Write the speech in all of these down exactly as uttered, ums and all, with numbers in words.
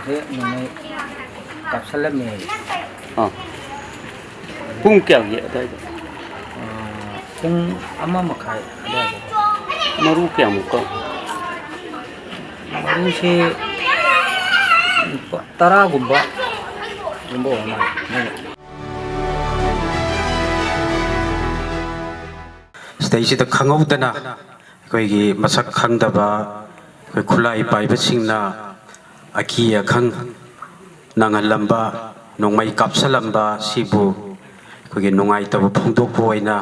ꯅꯣꯡꯃꯩ ꯀꯥꯞꯁꯜꯂꯝꯃꯦ꯫ ꯑꯥ꯫ ꯄꯨꯡ ꯀꯌꯥꯒꯤ ꯑꯗꯨꯋꯥꯏꯗ? ꯑꯥ, ꯄꯨꯡ ꯑꯃ ꯃꯈꯥꯏ ꯑꯗꯨꯋꯥꯏꯗ꯫ ꯃꯔꯨ ꯀꯌꯥꯃꯨꯛꯀ? ꯃꯔꯨꯁꯦ ꯂꯨꯄꯥ ꯇꯔꯥꯒꯨꯝꯕ, ꯒꯨꯝꯕ ꯑꯣꯏꯔ ꯃꯥꯜꯂꯦ꯫ ꯁꯤꯗꯩꯁꯤꯗ ꯈꯪꯍꯧꯗꯅ ꯑꯩꯈꯣꯏꯒꯤ ꯃꯁꯛ ꯈꯪꯗꯕ ꯑꯩꯈꯣꯏ ꯈꯨꯠꯂꯥꯏ ꯄꯥꯏꯕꯁꯤꯡꯅ ꯑꯀꯤ ꯑꯈꯪ ꯅꯪꯍꯜꯂꯝꯕ, ꯅꯣꯡꯃꯩ ꯀꯥꯞꯁꯜꯂꯝꯕ ꯑꯁꯤꯕꯨ ꯑꯩꯈꯣꯏꯒꯤ ꯅꯨꯡꯉꯥꯏꯇꯕ ꯐꯣꯡꯗꯣꯛꯄ ꯑꯣꯏꯅ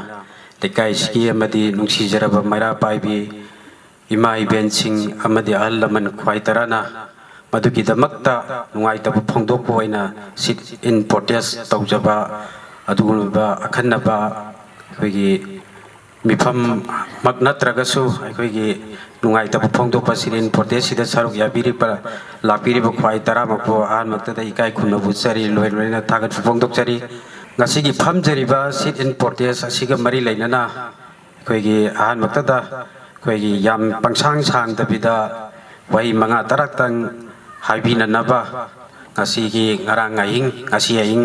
ꯂꯩꯀꯥꯏꯁꯤꯒꯤ ꯑꯃꯗꯤ ꯅꯨꯡꯁꯤꯖꯔꯕ ꯃꯩꯔꯥ ꯄꯥꯏꯕꯤ ꯏꯃꯥ ꯏꯕꯦꯟꯁꯤꯡ ꯑꯃꯗꯤ ꯑꯍꯜ ꯂꯃꯟ ꯈ꯭ꯋꯥꯏ ꯇꯔꯥꯅ ꯃꯗꯨꯒꯤꯗꯃꯛꯇ ꯅꯨꯡꯉꯥꯏꯇꯕ ꯐꯣꯡꯗꯣꯛꯄ ꯑꯣꯏꯅ sit in protest ꯇꯧꯖꯕ ꯑꯗꯨꯒꯨꯝꯂꯕ ꯑꯈꯟꯅꯕ ꯑꯩꯈꯣꯏꯒꯤ ꯃꯤꯐꯝꯃꯛ ꯅꯠꯇ꯭ꯔꯒꯁꯨ ꯑꯩꯈꯣꯏꯒꯤ ꯅꯨꯡꯉꯥꯏꯇꯕ ꯐꯣꯡꯗꯣꯛꯄ sit in protest ꯁꯤꯗ ꯁꯔꯨꯛ ꯌꯥꯕꯤꯔꯤꯕ, ꯂꯥꯛꯄꯤꯔꯤꯕ ꯈ꯭ꯋꯥꯏ ꯇꯔꯥꯃꯛꯄꯨ ꯑꯍꯥꯟꯕꯃꯛꯇꯗ ꯏꯀꯥꯏ ꯈꯨꯝꯅꯕ ꯎꯠꯆꯔꯤ, ꯂꯣꯏ ꯂꯣꯏꯅ ꯊꯥꯒꯠꯄ ꯐꯣꯡꯗꯣꯛꯆꯔꯤ꯫ ꯉꯁꯤꯒꯤ ꯐꯝꯖꯔꯤꯕ sit in protest ꯑꯁꯤꯒ ꯃꯔꯤ ꯂꯩꯅꯅ ꯑꯩꯈꯣꯏꯒꯤ ꯑꯍꯥꯟꯕꯃꯛꯇꯗ ꯑꯩꯈꯣꯏꯒꯤ ꯌꯥꯝ ꯄꯪꯁꯥꯡ ꯁꯥꯡꯗꯕꯤꯗ ꯋꯥꯍꯩ ꯃꯉꯥ ꯇꯔꯥꯇꯪ ꯍꯥꯏꯕꯤꯅꯅꯕ ꯉꯁꯤꯒꯤ ꯉꯔꯥꯡ ꯑꯍꯤꯡ, ꯉꯁꯤ ꯑꯍꯤꯡ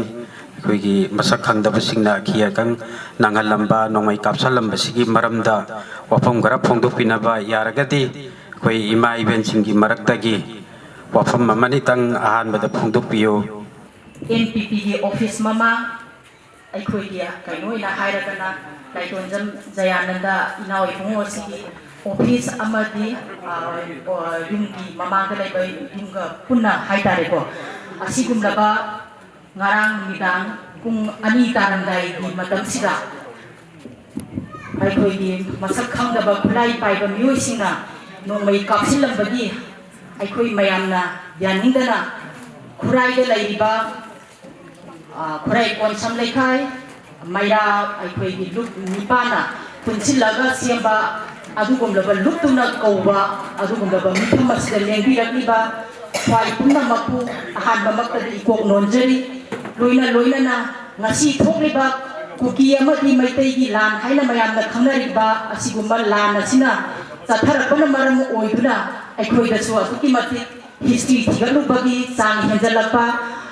ꯑꯩꯈꯣꯏꯒꯤ ꯃꯁꯛ ꯈꯪꯗꯕꯁꯤꯡꯅ ꯑꯀꯤ ꯑꯈꯪ ꯅꯪꯍꯜꯂꯝꯕ, ꯅꯣꯡꯃꯩ ꯀꯥꯞꯁꯜꯂꯝꯕꯁꯤꯒꯤ ꯃꯔꯝꯗ ꯋꯥꯐꯝ ꯈꯔ ꯐꯣꯡꯗꯣꯛꯄꯤꯅꯕ ꯌꯥꯔꯒꯗꯤ ꯑꯩꯈꯣꯏ ꯏꯃꯥ ꯏꯕꯦꯟꯁꯤꯡꯒꯤ ꯃꯔꯛꯇꯒꯤ ꯋꯥꯐꯝ ꯑꯃꯅꯤꯇꯪ ꯑꯍꯥꯟꯕꯗ ꯐꯣꯡꯗꯣꯛꯄꯤꯌꯨ꯫ ꯑꯦꯟ ꯄꯤ ꯄꯤꯒꯤ ꯑꯣꯐꯤꯁ ꯃꯃꯥꯡ, ꯑꯩꯈꯣꯏꯒꯤ ꯀꯩꯅꯣ ꯑꯣꯏꯅ ꯍꯥꯏꯔꯒꯅ ꯂꯥꯏꯇꯣꯟꯖꯝ ꯖꯌꯥꯅꯟꯗ ꯏꯅꯥꯎ ꯏꯕꯨꯡꯉꯣ ꯑꯁꯤꯒꯤ ꯑꯣꯐꯤꯁ ꯑꯃꯗꯤ, ꯑ, ꯑ, ꯌꯨꯝꯒꯤ ꯃꯃꯥꯡꯗ ꯂꯩꯕ ꯌꯨꯝꯒ ꯄꯨꯟꯅ ꯍꯥꯏꯇꯥꯔꯦꯀꯣ, ꯑꯁꯤꯒꯨꯝꯂꯕ ꯉꯔꯥꯡ ꯅꯨꯃꯤꯗꯥꯡ ꯄꯨꯡ ꯑꯅꯤ ꯇꯥꯔꯝꯗꯥꯏꯒꯤ ꯃꯇꯝꯁꯤꯗ ꯑꯩꯈꯣꯏꯒꯤ ꯃꯁꯛ ꯈꯪꯗꯕ ꯈꯨꯠꯂꯥꯏ ꯄꯥꯏꯕ ꯃꯤꯑꯣꯏꯁꯤꯡꯅ ꯅꯣꯡꯃꯩ ꯀꯥꯞꯁꯤꯜꯂꯝꯕꯒꯤ ꯑꯩꯈꯣꯏ ꯃꯌꯥꯝꯅ ꯌꯥꯅꯤꯡꯗꯅ ꯈꯨꯔꯥꯏꯗ ꯂꯩꯔꯤꯕ, ꯑ, ꯈꯨꯔꯥꯏ ꯀꯣꯟꯁꯝ ꯂꯩꯀꯥꯏ ꯃꯩꯔꯥ ꯑꯩꯈꯣꯏꯒꯤ ꯂꯨꯞ ꯅꯤꯄꯥꯟꯅ ꯄꯨꯟꯁꯤꯜꯂꯒ ꯁꯦꯝꯕ ꯑꯗꯨꯒꯨꯝꯂꯕ ꯂꯨꯞꯇꯨꯅ ꯀꯧꯕ ꯑꯗꯨꯒꯨꯝꯂꯕ ꯃꯤꯐꯝ ꯑꯁꯤꯗ ꯂꯦꯡꯕꯤꯔꯛꯂꯤꯕ ꯈ꯭ꯋꯥꯏ ꯄꯨꯝꯅꯃꯛꯄꯨ ꯑꯍꯥꯟꯕꯃꯛꯇꯗ ꯏꯀꯣꯛ ꯅꯣꯟꯖꯔꯤ꯫ ꯂꯣꯏꯅ ꯂꯣꯏꯅꯅ ꯉꯁꯤ ꯊꯣꯛꯂꯤꯕ ꯀꯨꯀꯤ ꯑꯃꯗꯤ ꯃꯩꯇꯩꯒꯤ ꯂꯥꯟ ꯍꯥꯏꯅ ꯃꯌꯥꯝꯅ ꯈꯪꯅꯔꯤꯕ ꯑꯁꯤꯒꯨꯝꯕ ꯂꯥꯟ ꯑꯁꯤꯅ ꯆꯠꯊꯔꯛꯄꯅ ꯃꯔꯝ ꯑꯣꯏꯗꯨꯅ ꯑꯩꯈꯣꯏꯗꯁꯨ ꯑꯗꯨꯛꯀꯤ ꯃꯇꯤꯛ ꯍꯤꯁꯇ꯭ꯔꯤ ꯊꯤꯒꯠꯂꯨꯕꯒꯤ ꯆꯥꯡ ꯍꯦꯟꯖꯜꯂꯛꯄ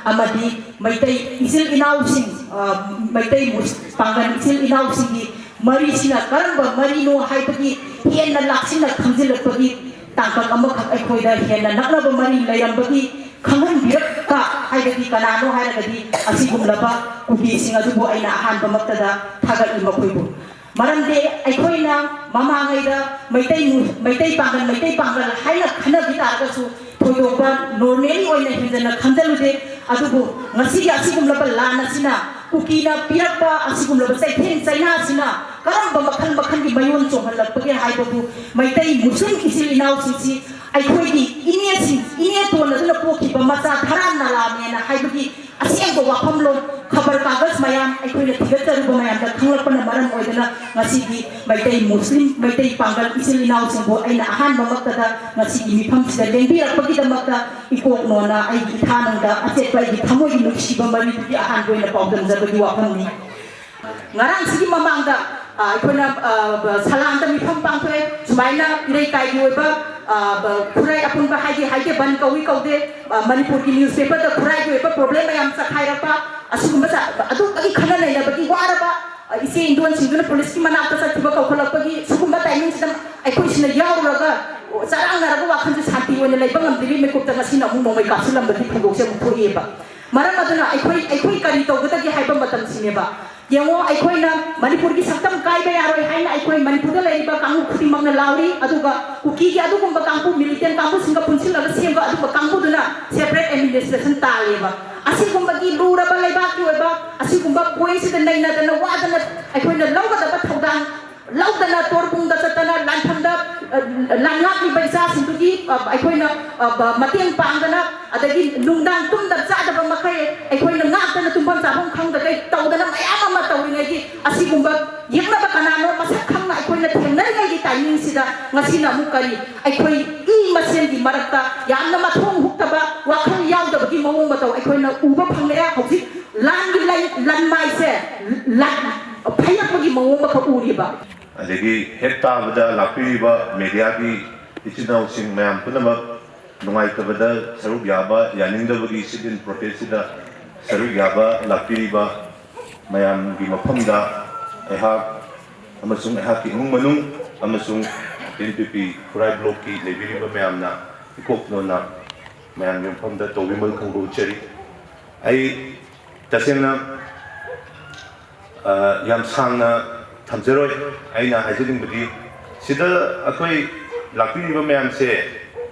ꯑꯃꯗꯤ ꯃꯩꯇꯩ ꯏꯆꯤꯜ ꯏꯅꯥꯎꯁꯤꯡ, ꯑ, ꯃꯩꯇꯩ ꯃꯨꯁ-, ꯄꯥꯡꯒꯜ ꯏꯆꯤꯜ ꯏꯅꯥꯎꯁꯤꯡꯒꯤ ꯃꯔꯤꯁꯤꯅ ꯀꯔꯝꯕ ꯃꯔꯤꯅꯣ ꯍꯥꯏꯕꯒꯤ ꯍꯦꯟꯅ ꯂꯥꯛꯁꯤꯟꯅ ꯈꯪꯖꯤꯜꯂꯛꯄꯒꯤ ꯇꯥꯡꯀꯛ ꯑꯃꯈꯛ ꯑꯩꯈꯣꯏꯗ ꯍꯦꯟꯅ ꯅꯛꯅꯕ ꯃꯔꯤ ꯂꯩꯔꯝꯕꯒꯤ ꯈꯪꯍꯟꯕꯤꯔꯛꯄ ꯍꯥꯏꯕꯗꯤ ꯀꯅꯥꯅꯣ ꯍꯥꯏꯔꯒꯗꯤ ꯑꯁꯤꯒꯨꯝꯂꯕ ꯀꯨꯀꯤꯁꯤꯡ ꯑꯗꯨꯕꯨ ꯑꯩꯅ ꯑꯍꯥꯟꯕꯃꯛꯇꯗ ꯊꯥꯒꯠꯂꯤ ꯃꯈꯣꯏꯕꯨ꯫ ꯃꯔꯝꯗꯤ ꯑꯩꯈꯣꯏꯅ ꯃꯃꯥꯡꯉꯩꯗ ꯃꯩꯇꯩ ꯃꯨ-, ꯃꯩꯇꯩ ꯄꯥꯡꯒꯜ, ꯃꯩꯇꯩ ꯄꯥꯡꯒꯜ ꯍꯥꯏꯅ ꯈꯟꯅꯈꯤ ꯇꯥꯔꯒꯁꯨ ꯊꯣꯏꯗꯣꯛꯄ ꯅꯣꯔꯃꯦꯜ ꯑꯣꯏꯅ ꯍꯦꯟꯖꯟꯅ ꯈꯟꯖꯜꯂꯨꯗꯦ꯫ ꯑꯗꯨꯕꯨ ꯉꯁꯤꯒꯤ ꯑꯁꯤꯒꯨꯝꯂꯕ ꯂꯥꯟ ꯑꯁꯤꯅ, ꯀꯨꯀꯤꯅ ꯄꯤꯔꯛꯄ ꯑꯁꯤꯒꯨꯝꯂꯕ ꯆꯩꯊꯦꯡ ꯆꯩꯅꯥ ꯑꯁꯤꯅ ꯀꯔꯝꯕ ꯃꯈꯜ ꯃꯈꯜꯒꯤ ꯃꯌꯣꯟ ꯆꯣꯡꯍꯜꯂꯛꯄꯒꯦ ꯍꯥꯏꯕꯕꯨ ꯃꯩꯇꯩ ꯃꯨꯁꯂꯤꯝ ꯏꯆꯤꯜ ꯏꯅꯥꯎꯁꯤꯡꯁꯤ ꯑꯩꯈꯣꯏꯒꯤ ꯏꯅꯦꯁꯤꯡ, ꯏꯅꯦ ꯇꯣꯟꯅꯗꯨꯅ ꯄꯣꯛꯈꯤꯕ ꯃꯆꯥ ꯙꯔꯥ ꯅꯥꯂꯥꯅꯦꯅ ꯍꯥꯏꯕꯒꯤ ꯑꯁꯦꯡꯕ ꯋꯥꯐꯝꯂꯣꯟ ꯈꯕꯔ ꯀꯥꯒꯖ ꯃꯌꯥꯝ ꯑꯩꯈꯣꯏꯅ ꯊꯤꯒꯠꯆꯔꯨꯕ ꯃꯌꯥꯝꯗ ꯈꯪꯂꯛꯄꯅ ꯃꯔꯝ ꯑꯣꯏꯗꯨꯅ ꯉꯁꯤꯗꯤ ꯃꯩꯇꯩ ꯃꯨꯁꯂꯤꯝ, ꯃꯩꯇꯩ ꯄꯥꯡꯒꯜ ꯏꯆꯤꯜ ꯏꯅꯥꯎꯁꯤꯡꯕꯨ ꯑꯩꯅ ꯑꯍꯥꯟꯕꯃꯛꯇꯗ ꯉꯁꯤꯒꯤ ꯃꯤꯐꯝꯁꯤꯗ ꯂꯦꯡꯕꯤꯔꯛꯄꯒꯤꯗꯃꯛꯇ ꯏꯀꯣꯛꯅꯣꯅ ꯑꯩꯒꯤ ꯏꯊꯥꯅꯨꯡꯗ ꯑꯆꯦꯠꯄ ꯑꯩꯒꯤ ꯊꯃꯣꯏꯒꯤ ꯅꯨꯡꯁꯤꯕ ꯃꯔꯤꯗꯨꯒꯤ ꯑꯍꯥꯟꯕ ꯑꯣꯏꯅ ꯄꯥꯎꯗꯝꯖꯕꯒꯤ ꯋꯥꯐꯝꯅꯤ꯫ ꯉꯔꯥꯡꯁꯤꯒꯤ ꯃꯃꯥꯡꯗ, ꯑ, ꯑꯩꯈꯣꯏꯅ, ꯑ, ꯕ-, ꯁꯂꯥꯝꯗ ꯃꯤꯐꯝ ꯄꯥꯡꯊꯣꯛꯑꯦ꯫ ꯁꯨꯃꯥꯏꯅ ꯏꯔꯩꯀꯥꯏꯒꯤ ꯑꯣꯏꯕ, ꯑ, ꯕ-, ꯈꯨꯔꯥꯏ ꯑꯄꯨꯟꯕ ꯍꯥꯏꯒꯦ ꯍꯥꯏꯗꯦ, ꯕꯟ ꯀꯧꯏ ꯀꯧꯗꯦ, ꯑ, ꯃꯅꯤꯄꯨꯔꯒꯤ ꯅ꯭ꯌꯨꯁꯄꯦꯄꯔꯗ ꯈꯨꯔꯥꯏꯒꯤ ꯑꯣꯏꯕ ꯄ꯭ꯔꯣꯕ꯭ꯂꯦꯝ ꯃꯌꯥꯝ ꯆꯈꯥꯏꯔꯛꯄ, ꯑꯁꯤꯒꯨꯝꯕ ꯆ-, ꯑꯗꯨꯝꯕꯒꯤ ꯈꯟꯅ ꯅꯩꯅꯕꯒꯤ ꯋꯥꯔꯕ, ꯑ, ꯏꯆꯦ ꯏꯟꯗꯣꯟꯁꯤꯡꯗꯨꯅ ꯄꯨꯂꯤꯁꯀꯤ ꯃꯅꯥꯛꯇ ꯆꯠꯈꯤꯕ ꯀꯧꯈꯠꯂꯛꯄꯒꯤ ꯁꯤꯒꯨꯝꯕ ꯇꯥꯏꯃꯤꯡꯁꯤꯗ ꯑꯩꯈꯣꯏꯁꯤꯅ ꯌꯥꯎꯔꯨꯔꯒ ꯆꯔꯥꯡꯅꯔꯒ ꯋꯥꯈꯜꯁꯦ ꯁꯥꯟꯇꯤ ꯑꯣꯏꯅ ꯂꯩꯕ ꯉꯝꯗ꯭ꯔꯤꯕꯒꯤ ꯃꯤꯀꯨꯞꯇ ꯉꯁꯤꯅ ꯑꯃꯨꯛ ꯅꯣꯡꯃꯩ ꯀꯥꯞꯁꯤꯜꯂꯝꯕꯒꯤ ꯊꯧꯗꯣꯛꯁꯦ ꯑꯃꯨꯛ ꯊꯣꯛꯑꯦꯕ꯫ ꯃꯔꯝ ꯑꯗꯨꯅ ꯑꯩꯈꯣꯏ, ꯑꯩꯈꯣꯏ ꯀꯔꯤ ꯇꯧꯒꯗꯒꯦ ꯍꯥꯏꯕ ꯃꯇꯝꯁꯤꯅꯦꯕ꯫ ꯌꯦꯡꯉꯣ, ꯑꯩꯈꯣꯏꯅ ꯃꯅꯤꯄꯨꯔꯒꯤ ꯁꯛꯇꯝ ꯀꯥꯏꯕ ꯌꯥꯔꯣꯏ ꯍꯥꯏꯅ ꯑꯩꯈꯣꯏ ꯃꯅꯤꯄꯨꯔꯗ ꯂꯩꯔꯤꯕ ꯀꯥꯡꯕꯨ ꯈꯨꯗꯤꯡꯃꯛꯅ ꯂꯥꯎꯔꯤ, ꯑꯗꯨꯒ ꯀꯨꯀꯤꯒꯤ ꯑꯗꯨꯒꯨꯝꯕ ꯀꯥꯡꯕꯨ, ꯃꯤꯂꯤꯇꯦꯟ ꯀꯥꯡꯕꯨꯁꯤꯡꯒ ꯄꯨꯟꯁꯤꯜꯂꯒ ꯁꯦꯝꯕ ꯑꯗꯨꯒꯨꯝꯕ ꯀꯥꯡꯕꯨꯗꯨꯅ ꯁꯦꯄꯔꯦꯠ ꯑꯦꯗꯃꯤꯅꯤꯁꯇ꯭ꯔꯦꯁꯟ ꯇꯥꯜꯂꯦꯕ꯫ ꯑꯁꯤꯒꯨꯝꯕꯒꯤ ꯂꯨꯔꯕ ꯂꯩꯕꯥꯛꯀꯤ ꯑꯣꯏꯕ ꯑꯁꯤꯒꯨꯝꯕ ꯄꯣꯏꯟꯁꯤꯗ ꯅꯩꯅꯗꯅ ꯋꯥꯗꯅ ꯑꯩꯈꯣꯏꯅ ꯂꯧꯒꯗꯕ ꯊꯧꯗꯥꯡ ꯂꯧꯗꯅ, ꯇꯣꯔꯕꯨꯡꯗ ꯆꯠꯇꯅ, ꯂꯥꯟꯐꯝꯗ, ꯑ, ꯂꯥꯟꯉꯥꯛꯂꯤꯕ ꯏꯆꯥꯁꯤꯡꯗꯨꯒꯤ, ꯑ, ꯑꯩꯈꯣꯏꯅ, ꯑ, ꯕ-, ꯃꯇꯦꯡ ꯄꯥꯡꯗꯅ, ꯑꯗꯒꯤ ꯅꯨꯡꯗꯥꯡ ꯇꯨꯝꯗ ꯆꯥꯗꯕ ꯃꯈꯩ ꯑꯩꯈꯣꯏꯅ ꯉꯥꯛꯇꯅ ꯇꯨꯝꯐꯝ ꯆꯥꯐꯝ ꯈꯪꯗꯈꯩ ꯇꯧꯗꯅ ꯃꯌꯥꯝ ꯑꯃ ꯇꯧꯔꯤꯉꯩꯒꯤ ꯑꯁꯤꯒꯨꯝꯕ ꯌꯦꯛꯅꯕ ꯀꯅꯥꯅꯣ ꯃꯁꯛ ꯈꯪꯅ ꯑꯩꯈꯣꯏꯅ ꯊꯦꯡꯅꯔꯤꯉꯩꯒꯤ ꯇꯥꯏꯃꯤꯡꯁꯤꯗ ꯉꯁꯤꯅ ꯑꯃꯨꯛ ꯀꯔꯤ ꯑꯩꯈꯣꯏ ꯏ ꯃꯁꯦꯟꯒꯤ ꯃꯔꯛꯇ ꯌꯥꯝꯅ ꯃꯊꯣꯡ ꯍꯨꯛꯇꯕ, ꯋꯥꯈꯜ ꯌꯥꯎꯗꯕꯒꯤ ꯃꯑꯣꯡ ꯃꯇꯧ ꯑꯩꯈꯣꯏꯅ ꯎꯕ ꯐꯪꯂꯛꯑꯦ꯫ ꯍꯧꯖꯤꯛ ꯂꯥꯟꯒꯤ ꯂꯩ-, ꯂꯟꯃꯥꯏꯁꯦ ꯂꯟ-, ꯐꯩꯔꯛꯄꯒꯤ ꯃꯑꯣꯡ ꯑꯃꯈꯛ ꯎꯔꯤꯕ꯫ ꯑꯗꯒꯤ ꯍꯦꯛ ꯇꯥꯕꯗ ꯂꯥꯛꯄꯤꯔꯤꯕ ꯃꯦꯗꯤꯌꯥꯒꯤ ꯏꯆꯤꯟ ꯏꯅꯥꯎꯁꯤꯡ ꯃꯌꯥꯝ ꯄꯨꯝꯅꯃꯛ ꯅꯨꯡꯉꯥꯏꯇꯕꯗ ꯁꯔꯨꯛ ꯌꯥꯕ, ꯌꯥꯅꯤꯡꯗꯕꯒꯤ sit-in protest-ꯁꯤꯗ ꯁꯔꯨꯛ ꯌꯥꯕ ꯂꯥꯛꯄꯤꯔꯤꯕ ꯃꯌꯥꯝꯒꯤ ꯃꯐꯝꯗ ꯑꯩꯍꯥꯛ ꯑꯃꯁꯨꯡ ꯑꯩꯍꯥꯛꯀꯤ ꯏꯃꯨꯡ ꯃꯅꯨꯡ ꯑꯃꯁꯨꯡ N P P ꯈꯨꯔꯥꯏ block-ꯀꯤ ꯂꯩꯕꯤꯔꯤꯕ ꯃꯌꯥꯝꯅ ꯏꯀꯣꯛ ꯅꯣꯟꯅ ꯃꯌꯥꯝꯒꯤ ꯃꯐꯝꯗ ꯇꯧꯕꯤꯃꯜ ꯈꯪꯕ ꯎꯠꯆꯔꯤ꯫ ꯑꯩ ꯇꯁꯦꯡꯅ, ꯑ, ꯌꯥꯝ ꯁꯥꯡꯅ ꯊꯝꯖꯔꯣꯏ꯫ ꯑꯩꯅ ꯍꯥꯏꯖꯅꯤꯡꯕꯗꯤ, ꯁꯤꯗ ꯑꯩꯈꯣꯏ ꯂꯥꯛꯄꯤꯔꯤꯕ ꯃꯌꯥꯝꯁꯦ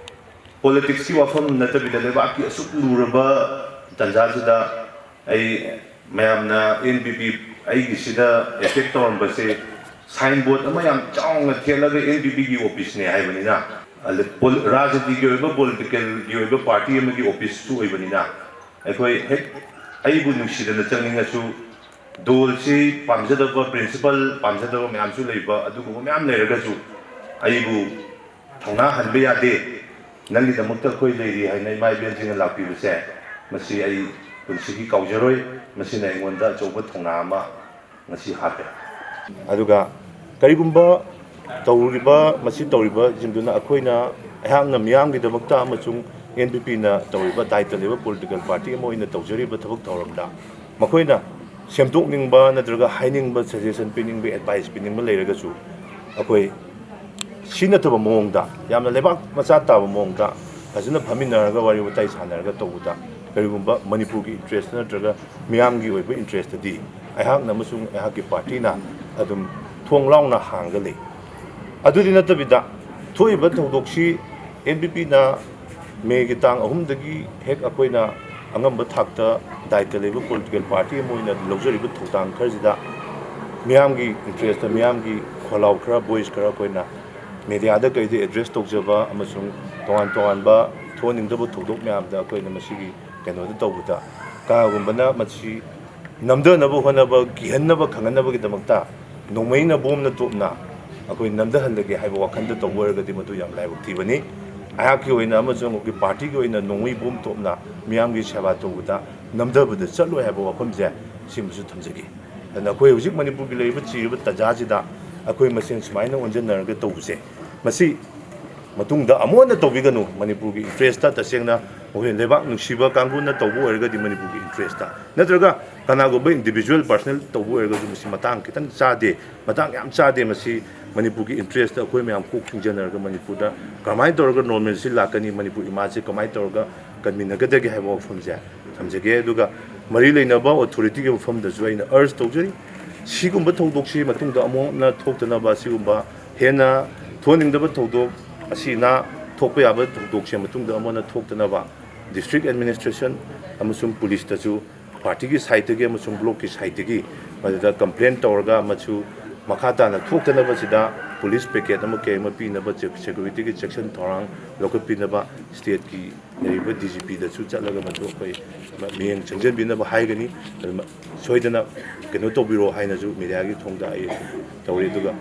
politics-ꯀꯤ ꯋꯥꯐꯝ ꯅꯠꯇꯕꯤꯗ, ꯂꯩꯕꯥꯛꯀꯤ ꯑꯁꯨꯛ ꯂꯨꯔꯕ ꯇꯥꯟꯖꯥꯁꯤꯗ ꯑꯩ ꯃꯌꯥꯝꯅ N P P ꯑꯩꯒꯤꯁꯤꯗ attack ꯇꯧꯔꯝꯕꯁꯦ, signboard ꯑꯃ ꯌꯥꯝ ꯆꯥꯎꯅ ꯊꯦꯠꯂꯒ N P P-ꯒꯤ office-ꯅꯦ ꯍꯥꯏꯕꯅꯤꯅ, ꯑꯗ ꯄꯣꯜ-, ꯔꯥꯖꯅꯤꯇꯤꯒꯤ ꯑꯣꯏꯕ, political-ꯒꯤ ꯑꯣꯏꯕ party ꯑꯃꯒꯤ office-ꯁꯨ ꯑꯣꯏꯕꯅꯤꯅ, ꯑꯩꯈꯣꯏ ꯍꯦꯛ ꯑꯩꯕꯨ ꯅꯨꯡꯁꯤꯗꯅ ꯆꯪꯅꯤꯡꯉꯁꯨ, ꯗꯣꯜꯁꯤ ꯄꯥꯝꯖꯗꯕ, principle ꯄꯥꯝꯖꯗꯕ ꯃꯌꯥꯝꯁꯨ ꯂꯩꯕ, ꯑꯗꯨꯒꯨꯝꯕ ꯃꯌꯥꯝ ꯂꯩꯔꯒꯁꯨ ꯑꯩꯕꯨ ꯊꯧꯅꯥ ꯍꯟꯕ ꯌꯥꯗꯦ꯫ ꯅꯪꯒꯤꯗꯃꯛꯇ ꯑꯩꯈꯣꯏ ꯂꯩꯔꯤ ꯍꯥꯏꯅ ꯏꯃꯥ ꯏꯕꯦꯟꯁꯤꯡꯅ ꯂꯥꯛꯄꯤꯕꯁꯦ, ꯃꯁꯤ ꯑꯩ ꯄꯨꯟꯁꯤꯒꯤ ꯀꯥꯎꯖꯔꯣꯏ꯫ ꯃꯁꯤꯅ ꯑꯩꯉꯣꯟꯗ ꯑꯆꯧꯕ ꯊꯧꯅꯥ ꯑꯃ ꯉꯁꯤ ꯍꯥꯞꯄꯦ꯫ ꯑꯗꯨꯒ ꯀꯔꯤꯒꯨꯝꯕ ꯇꯧꯔꯤꯕ, ꯃꯁꯤ ꯇꯧꯔꯤꯕꯁꯤꯡꯗꯨꯅ ꯑꯩꯈꯣꯏꯅ, ꯑꯩꯍꯥꯛꯅ ꯃꯤꯌꯥꯝꯒꯤꯗꯃꯛꯇ ꯑꯃꯁꯨꯡ N P P-ꯅ ꯇꯧꯔꯤꯕ ꯗꯥꯏꯇ ꯂꯩꯕ political party ꯑꯃ ꯑꯣꯏꯅ ꯇꯧꯖꯔꯤꯕ ꯊꯕꯛ ꯊꯧꯔꯝꯗ ꯃꯈꯣꯏꯅ ꯁꯦꯝꯗꯣꯛꯅꯤꯡꯕ ꯅꯠꯇ꯭ꯔꯒ ꯍꯥꯏꯅꯤꯡꯕ, suggestion ꯄꯤꯅꯤꯡꯕ, advice ꯄꯤꯅꯤꯡꯕ ꯂꯩꯔꯒꯁꯨ, ꯑꯩꯈꯣꯏ ꯁꯤ ꯅꯠꯇꯕ ꯃꯑꯣꯡꯗ, ꯌꯥꯝꯅ ꯂꯩꯕꯥꯛ ꯃꯆꯥ ꯇꯥꯕ ꯃꯑꯣꯡꯗ ꯐꯖꯅ ꯐꯝꯃꯤꯟꯅꯔꯒ ꯋꯥꯔꯤ ꯋꯥꯇꯥꯏ ꯁꯥꯟꯅꯔꯒ ꯇꯧꯕꯗ, ꯀꯔꯤꯒꯨꯝꯕ ꯃꯅꯤꯄꯨꯔꯒꯤ interest ꯅꯠꯇ꯭ꯔꯒ ꯃꯤꯌꯥꯝꯒꯤ ꯑꯣꯏꯕ interest-ꯇꯗꯤ ꯑꯩꯍꯥꯛꯅ ꯑꯃꯁꯨꯡ ꯑꯩꯍꯥꯛꯀꯤ party-ꯅ ꯑꯗꯨꯝ ꯊꯣꯡ ꯂꯥꯎꯅ ꯍꯥꯡꯒ ꯂꯩ꯫ ꯑꯗꯨꯗꯤ ꯅꯠꯇꯕꯤꯗ, ꯊꯣꯛꯏꯕ ꯊꯧꯗꯣꯛꯁꯤ N P P-ꯅ ꯃꯦꯒꯤ ꯇꯥꯡ ꯑꯍꯨꯝꯗꯒꯤ ꯍꯦꯛ ꯑꯩꯈꯣꯏꯅ ꯑꯉꯝꯕ ꯊꯥꯛꯇ ꯗꯥꯏꯇ ꯂꯩꯕ political party ꯑꯃ ꯑꯣꯏꯅ ꯂꯧꯖꯔꯤꯕ ꯊꯧꯗꯥꯡ ꯈꯔꯁꯤꯗ ꯃꯤꯌꯥꯝꯒꯤ interest-ꯇ, ꯃꯤꯌꯥꯝꯒꯤ ꯈꯣꯜꯂꯥꯎ ꯈꯔ, voice ꯈꯔ ꯑꯩꯈꯣꯏꯅ media-ꯗ ꯀꯩꯗ address ꯇꯧꯖꯕ ꯑꯃꯁꯨꯡ ꯇꯣꯉꯥꯟ ꯇꯣꯉꯥꯟꯕ ꯊꯣꯛꯍꯟꯅꯤꯡꯗꯕ ꯊꯧꯗꯣꯛ ꯃꯌꯥꯝꯗ ꯑꯩꯈꯣꯏꯅ ꯃꯁꯤꯒꯤ ꯀꯩꯅꯣꯗ ꯇꯧꯕꯗ, ꯀꯅꯥꯒꯨꯝꯕꯅ ꯃꯁꯤ ꯅꯝꯊꯅꯕ ꯍꯣꯠꯅꯕ, ꯀꯤꯍꯟꯅꯕ ꯈꯪꯍꯟꯅꯕꯒꯤꯗꯃꯛꯇ ꯅꯣꯡꯃꯩꯅ ꯕꯣꯝꯅ ꯇꯣꯞꯅ ꯑꯩꯈꯣꯏ ꯅꯝꯊꯍꯜꯂꯒꯦ ꯍꯥꯏꯕ ꯋꯥꯈꯜꯗ ꯇꯧꯕ ꯑꯣꯏꯔꯒꯗꯤ, ꯃꯗꯨ ꯌꯥꯝ ꯂꯥꯏꯕꯛ ꯊꯤꯕꯅꯤ꯫ ꯑꯩꯍꯥꯛꯀꯤ ꯑꯣꯏꯅ ꯑꯃꯁꯨꯡ ꯑꯩꯈꯣꯏ party-ꯒꯤ ꯑꯣꯏꯅ ꯅꯣꯡꯃꯩ ꯕꯣꯝ ꯇꯣꯞꯅ ꯃꯤꯌꯥꯝꯒꯤ ꯁꯦꯕꯥ ꯇꯧꯕꯗ ꯅꯝꯊꯕꯗ ꯆꯠꯂꯣꯏ ꯍꯥꯏꯕ ꯋꯥꯐꯝꯁꯦ ꯁꯤꯃꯁꯨ ꯊꯝꯖꯒꯦ꯫ ꯑꯗꯨꯅ ꯑꯩꯈꯣꯏ ꯍꯧꯖꯤꯛ ꯃꯅꯤꯄꯨꯔꯒꯤ ꯂꯩꯔꯤꯕ ꯆꯤꯔꯤꯕ ꯇꯥꯟꯖꯥꯁꯤꯗ ꯑꯩꯈꯣꯏ ꯃꯁꯦꯟ ꯁꯨꯃꯥꯏꯅ ꯑꯣꯟꯁꯤꯟꯅꯔꯒ ꯇꯧꯕꯁꯦ, ꯃꯁꯤ ꯃꯇꯨꯡꯗ ꯑꯃꯨꯛ ꯍꯟꯅ ꯇꯧꯕꯤꯒꯅꯨ꯫ ꯃꯅꯤꯄꯨꯔꯒꯤ interest ꯇ ꯇꯁꯦꯡꯅ ꯑꯩꯈꯣꯏ ꯂꯩꯕꯥꯛ ꯅꯨꯡꯁꯤꯕ ꯀꯥꯡꯕꯨꯅ ꯇꯧꯕ ꯑꯣꯏꯔꯒꯗꯤ ꯃꯅꯤꯄꯨꯔꯒꯤ interest ꯇ, ꯅꯠꯇ꯭ꯔꯒ ꯀꯅꯥꯒꯨꯝꯕ individual personal ꯇꯧꯕ ꯑꯣꯏꯔꯒꯁꯨ ꯃꯁꯤ ꯃꯇꯥꯡ ꯈꯤꯇꯪ ꯆꯥꯗꯦ, ꯃꯇꯥꯡ ꯌꯥꯝ ꯆꯥꯗꯦ꯫ ꯃꯁꯤ ꯃꯅꯤꯄꯨꯔꯒꯤ interest ꯇ ꯑꯩꯈꯣꯏ ꯃꯌꯥꯝ ꯀꯣꯛ ꯁꯤꯡꯖꯟꯅꯔꯒ ꯃꯅꯤꯄꯨꯔꯗ ꯀꯃꯥꯏꯅ ꯇꯧꯔꯒ normalcy ꯂꯥꯛꯀꯅꯤ, ꯃꯅꯤꯄꯨꯔ ꯏꯃꯥꯁꯦ ꯀꯃꯥꯏꯅ ꯇꯧꯔꯒ ꯀꯟꯃꯤꯟꯅꯒꯗꯒꯦ ꯍꯥꯏꯕ ꯋꯥꯐꯝꯁꯦ ꯊꯝꯖꯒꯦ꯫ ꯑꯗꯨꯒ ꯃꯔꯤ ꯂꯩꯅꯕ authority ꯒꯤ ꯃꯐꯝꯗꯁꯨ ꯑꯩꯅ urge ꯇꯧꯖꯔꯤ, ꯁꯤꯒꯨꯝꯕ ꯊꯧꯗꯣꯛꯁꯤ ꯃꯇꯨꯡꯗ ꯑꯃꯨꯛ ꯍꯟꯅ ꯊꯣꯛꯇꯅꯕ, ꯁꯤꯒꯨꯝꯕ ꯍꯦꯟꯅ ꯊꯣꯛꯍꯟꯅꯤꯡꯗꯕ ꯊꯧꯗꯣꯛ, ꯑꯁꯤ ꯑꯅꯥ ꯊꯣꯛꯄ ꯌꯥꯕ ꯊꯧꯗꯣꯛꯁꯦ ꯃꯇꯨꯡꯗ ꯑꯃꯨꯛ ꯍꯟꯅ ꯊꯣꯛꯇꯅꯕ district administration ꯑꯃꯁꯨꯡ police ꯇꯁꯨ party ꯒꯤ side ꯇꯒꯤ ꯑꯃꯁꯨꯡ block ꯀꯤ side ꯇꯒꯤ ꯃꯗꯨꯗ complain ꯇꯧꯔꯒ ꯃꯁꯨ ꯃꯈꯥ ꯇꯥꯅ ꯊꯣꯛꯇꯅꯕꯁꯤꯗ police picket ꯑꯃ ꯀꯩ ꯑꯃ ꯄꯤꯅꯕ, security ꯒꯤ ꯆꯦꯛꯁꯤꯟ ꯊꯧꯔꯥꯡ ꯂꯧꯈꯠꯄꯤꯅꯕ state ꯀꯤ ꯂꯩꯔꯤꯕ D G P ꯗꯁꯨ ꯆꯠꯂꯒ ꯃꯗꯨ ꯑꯩꯈꯣꯏ ꯃꯤꯠꯌꯦꯡ ꯆꯪꯖꯟꯕꯤꯅꯕ ꯍꯥꯏꯒꯅꯤ꯫ ꯑꯗꯨ ꯁꯣꯏꯗꯅ ꯀꯩꯅꯣ ꯇꯧꯕꯤꯔꯣ ꯍꯥꯏꯅꯁꯨ media ꯒꯤ ꯊꯣꯡꯗ ꯑꯩ ꯇꯧꯔꯤ꯫ ꯑꯗꯨꯒ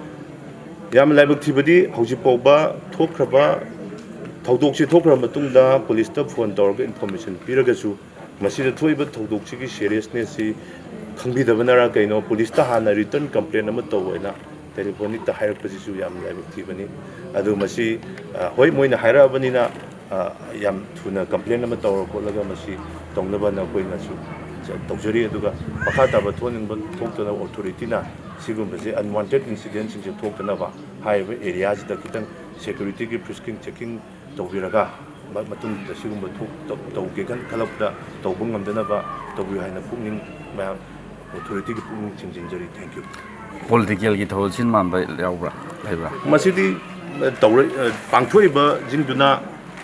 ꯌꯥꯝꯅ ꯂꯥꯏꯕꯛ ꯊꯤꯕꯗꯤ ꯍꯧꯖꯤꯛ ꯐꯥꯎꯕ ꯊꯣꯛꯈ꯭ꯔꯕ ꯊꯧꯗꯣꯛꯁꯤ ꯊꯣꯛꯈ꯭ꯔ ꯃꯇꯨꯡꯗ police ꯇ phone ꯇꯧꯔꯒ information ꯄꯤꯔꯒꯁꯨ ꯃꯁꯤꯗ ꯊꯣꯛꯏꯕ ꯊꯧꯗꯣꯛꯁꯤꯒꯤ seriousness ꯁꯤ ꯈꯪꯕꯤꯗꯕꯅꯔ ꯀꯩꯅꯣ, police ꯇ ꯍꯥꯟꯅ written complaint ꯑꯃ ꯇꯧ ꯍꯥꯏꯅ telephonic ꯇ ꯍꯥꯏꯔꯛꯄꯁꯤꯁꯨ ꯌꯥꯝ ꯂꯥꯏꯕꯛ ꯊꯤꯕꯅꯤ꯫ ꯑꯗꯨ ꯃꯁꯤ, ꯑ, ꯍꯣꯏ, ꯃꯣꯏꯅ ꯍꯥꯏꯔꯛꯑꯕꯅꯤꯅ, ꯑ, ꯌꯥꯝ ꯊꯨꯅ complaint ꯑꯃ ꯇꯧꯔ ꯈꯣꯠꯂꯒ ꯃꯁꯤ ꯇꯧꯅꯕ ꯅꯈꯣꯏꯅꯁꯨ ꯇꯧꯖꯔꯤ꯫ ꯑꯗꯨꯒ ꯃꯈꯥ ꯇꯥꯕ ꯊꯣꯛꯍꯟꯅꯤꯡꯕ ꯊꯣꯛꯇꯅꯕ authority ꯅ ꯁꯤꯒꯨꯝꯕꯁꯦ unwanted incident ꯁꯤꯡꯁꯦ ꯊꯣꯛꯇꯅꯕ ꯍꯥꯏꯔꯤꯕ area ꯁꯤꯗ ꯈꯤꯇꯪ security ꯒꯤ frisking checking ꯇꯧꯕꯤꯔꯒ ꯃ-, ꯃꯇꯨꯡꯗ ꯁꯤꯒꯨꯝꯕ ꯊꯣꯛ-, ꯇꯧ-, ꯇꯧꯒꯦ ꯈꯟ-, ꯈꯜꯂꯛꯄꯗ ꯇꯧꯕ ꯉꯝꯗꯅꯕ ꯇꯧꯕꯤꯌꯨ ꯍꯥꯏꯅ ꯄꯨꯛꯅꯤꯡ ꯃꯌꯥꯝ authority ꯒꯤ ꯄꯨꯛꯅꯤꯡ ꯆꯤꯡꯁꯤꯟꯖꯔꯤ꯫ Thank you꯫ Political ꯒꯤ ꯊꯧꯔꯝ ꯁꯤꯟ ꯃꯥꯟꯕ ꯌꯥꯎꯕ꯭ꯔꯥ, ꯂꯩꯕ꯭ꯔꯥ? ꯃꯁꯤꯗꯤ, ꯑ, ꯇꯧꯔ-, ꯑ, ꯄꯥꯡꯊꯣꯛꯏꯕꯁꯤꯡꯗꯨꯅ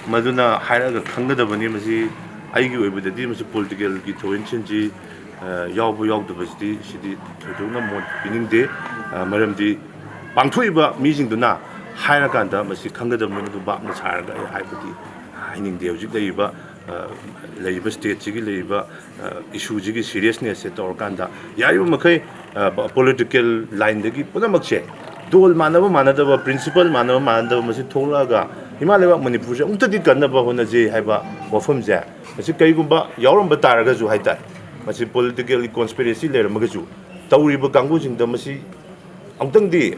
ꯃꯗꯨꯅ ꯍꯥꯏꯔꯛꯑꯒ ꯈꯪꯒꯗꯕꯅꯤ꯫ ꯃꯁꯤ ꯑꯩꯒꯤ ꯑꯣꯏꯕꯗꯗꯤ ꯃꯁꯤ political ꯒꯤ ꯊꯧꯔꯝꯁꯤꯡꯁꯤ, ꯑ, ꯌꯥꯎꯕ ꯌꯥꯎꯗꯕꯁꯤꯗꯤ ꯁꯤꯗꯤ ꯊꯣꯏꯗꯣꯛꯅ ꯃꯣꯠ ꯄꯤꯅꯤꯡꯗꯦ꯫ ꯑ, ꯃꯔꯝꯗꯤ ꯄꯥꯡꯊꯣꯛꯏꯕ ꯃꯤꯁꯤꯡꯗꯨꯅ ꯍꯥꯏꯔꯀꯥꯟꯗ ꯃꯁꯤ ꯈꯪꯒꯗꯕꯅꯤ꯫ ꯃꯗꯨ ꯚꯥꯞꯅ ꯁꯥꯔꯒ ꯑꯩ ꯍꯥꯏꯕꯗꯤ ꯍꯥꯏꯅꯤꯡꯗꯦ꯫ ꯍꯧꯖꯤꯛ ꯂꯩꯔꯤꯕ, ꯑ, ꯂꯩꯔꯤꯕ state ꯁꯤꯒꯤ ꯂꯩꯔꯤꯕ, ꯑ, issue ꯁꯤꯒꯤ seriousness ꯁꯦ ꯇꯧꯔꯀꯥꯟꯗ ꯌꯥꯔꯤꯕ ꯃꯈꯩ, ꯑ, political line ꯗꯒꯤ ꯄꯨꯝꯅꯃꯛꯁꯦ ꯗꯣꯜ ꯃꯥꯟꯅꯕ ꯃꯥꯟꯅꯗꯕ, principle ꯃꯥꯟꯅꯕ ꯃꯥꯟꯅꯗꯕ ꯃꯁꯤ ꯊꯣꯛꯂꯛꯑꯒ ꯏꯃꯥ ꯂꯩꯕꯥꯛ ꯃꯅꯤꯄꯨꯔꯁꯦ ꯑꯃꯨꯛꯇꯗꯤ ꯀꯟꯅꯕ ꯍꯣꯠꯅꯖꯩ ꯍꯥꯏꯕ ꯋꯥꯐꯝꯁꯦ ꯃꯁꯤ ꯀꯔꯤꯒꯨꯝꯕ ꯌꯥꯎꯔꯝꯕ ꯇꯥꯔꯒꯁꯨ ꯍꯥꯏꯇꯥꯔꯦ, ꯃꯁꯤ political conspiracy ꯂꯩꯔꯝꯃꯒꯁꯨ ꯇꯧꯔꯤꯕ ꯀꯥꯡꯕꯨꯁꯤꯡꯗ ꯃꯁꯤ ꯑꯃꯨꯛꯇꯪꯗꯤ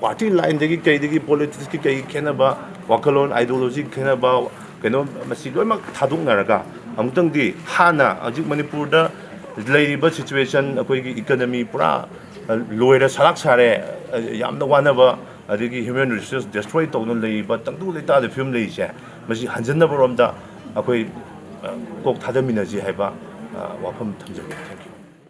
ꯄꯥꯔꯇꯤ ꯂꯥꯏꯟꯗꯒꯤ ꯀꯩꯗꯒꯤ ꯄꯣꯂꯤꯇꯤꯛꯁꯀꯤ ꯀꯩ ꯈꯦꯠꯅꯕ, ꯋꯥꯈꯜꯂꯣꯟ, ꯑꯥꯏꯗꯤꯌꯣꯂꯣꯖꯤ ꯈꯦꯠꯅꯕ, ꯀꯩꯅꯣ, ꯃꯁꯤ ꯂꯣꯏꯅꯃꯛ ꯊꯥꯗꯣꯛꯅꯔꯒ ꯑꯃꯨꯛꯇꯪꯗꯤ ꯍꯥꯟꯅ ꯍꯧꯖꯤꯛ ꯃꯅꯤꯄꯨꯔꯗ ꯂꯩꯔꯤꯕ ꯁꯤꯆꯨꯋꯦꯁꯟ, ꯑꯩꯈꯣꯏꯒꯤ ꯏꯀꯅꯃꯤ ꯄꯨꯔꯥ ꯂꯣꯏꯔ ꯁꯂꯥꯛ ꯁꯥꯔꯦ, ꯌꯥꯝꯅ ꯋꯥꯅꯕ, ꯑꯗꯒꯤ ꯍ꯭ꯌꯨꯃꯦꯟ ꯔꯤꯁꯣꯔꯁ ꯗꯦꯁꯇ꯭ꯔꯣꯏ ꯇꯧꯗꯨꯅ ꯂꯩꯔꯤꯕ ꯇꯪꯗꯨ ꯂꯩꯇꯥꯗ ꯐꯤꯕꯝ ꯂꯩꯔꯤꯁꯦ, ꯃꯁꯤ ꯍꯟꯖꯤꯟꯅꯕꯔꯣꯝꯗ ꯑꯩꯈꯣꯏ ꯀꯣꯛ ꯊꯥꯗꯃꯤꯟꯅꯁꯤ ꯍꯥꯏꯕ ꯋꯥꯐꯝ ꯊꯝꯖꯒꯦ꯫ Thank you꯫